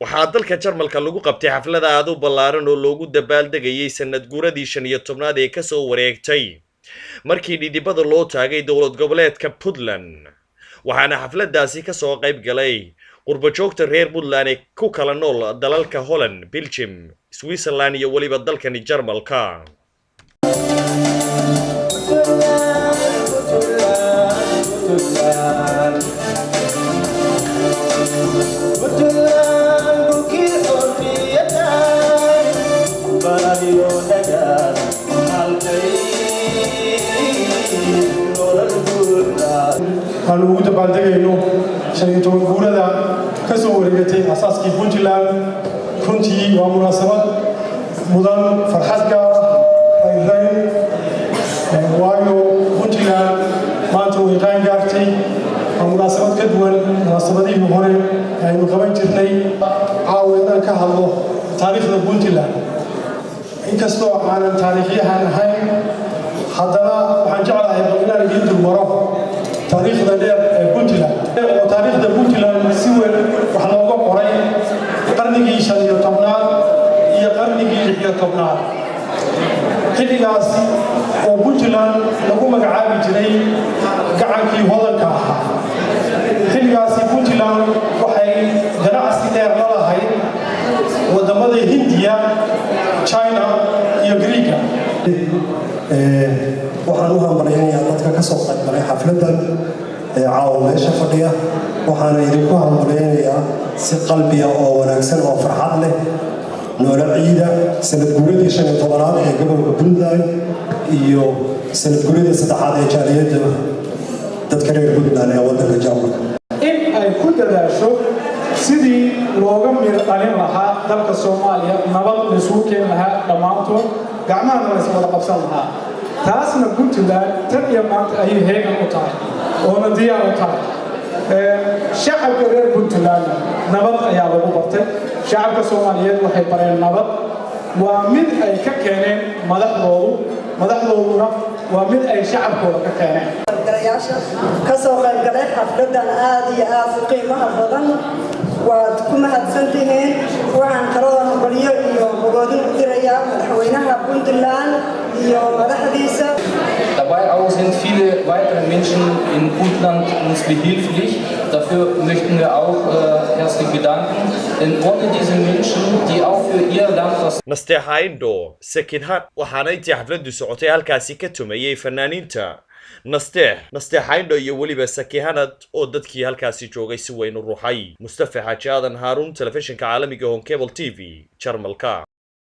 Waxaa dalka Jarmalka lagu qabtay xaflada aad u ballaaran oo loogu dabaaldegayay sanad guuradii 15aad ee kasoo wareegtay markii dhidibada loo taagay dowlad goboleedka Puntland, waxaana xafladaasi kasoo qayb galay qurbajoogta reer Puntland ee ku kala nool dalalka Holland, Belgium, Switzerland iyo weliba dalkani Jarmalka. Waxaanu ugu dabaaldegayno 15 guurada ka soo wareegatay asaaskii Puntland. Runtii waa munaasabad mudan farxad gaar ah, raynrayn, waayo Puntland maanta way qaan gaartay. Waa munaasabad ka duwan munaasabadihii hore aynu qaban jirnay. Caawa inaan ka hadlo taariikhda Puntland, inkastoo aanan taariikhyahan ahayn, haddana waxaan jeclahay bal inaan idiin dulmaro taariikhda dheer ee Puntland, oo taariikhda Puntland si weyn wax looga qoray qarnigii 15aad iyo qarnigii 16aad, xilligaas oo Puntland lagu magacaabi jiray gacankii hodanka ahaa. Xilligaasi Puntland waxay ganacsi dheer la lahayd wadamada Hindiya, China iyo Greega. Waxaan u hambalyaynayaa dadka ka soo qaybgalay xafladdan ee caawa meesha fadhiya. Waxaana idinku hambalyaynayaa si qalbiya oo wanaagsan oo farxad leh noola ciida sanad guuradii 15aad ee gobolka Puntland iyo sanad guuradii saddexaad ee jaaliyadda dadka reer Puntland ee waddanka Jarmalka. In ay ku dadaasho sidii looga mir dhalin lahaa dalka Soomaaliya, nabad laisugu keeni lahaa, dhammaantood gacmahana la iswada qabsan lahaa. Taasna Puntland tan iyo maanta ayay heegan u tahay oona diyaar u tahay. Shacabka reer Puntlandna nabad ayaa lagu bartay. Shacabka Soomaaliyeed waxay bareen nabad. Waa mid ay ka keeneen madaxdoodu, madaxdooduna waa mid ay shacabkooda ka keeneen. Galayaasha ka soo qaybgalay xafladan aad iyo aad u qiimaha badan, waad ku mahadsantihiin. Waxaan kaloo hambalyo iyo bogoodin u dirayaa madaxweynaha Puntland iyo madaxdiisa. Dabei auch sind viele weitere Menschen in Puntland uns behilflich. Dafür möchten wir auch herzlich bedanken. Denn ohne diese Menschen, die auch für ihr Land was Nasteexa Indo Sakidhan. Waxaana intii xafladdu socotay halkaasi ka tumayey fanaaniinta Nasteex Indo iyo weliba Sakihanad oo dadkii halkaasi joogay si weyn u ruxay. Mustafa Xaaji Aadan Haaruun, telefishinka caalamiga Horn Cable TV, Jarmalka.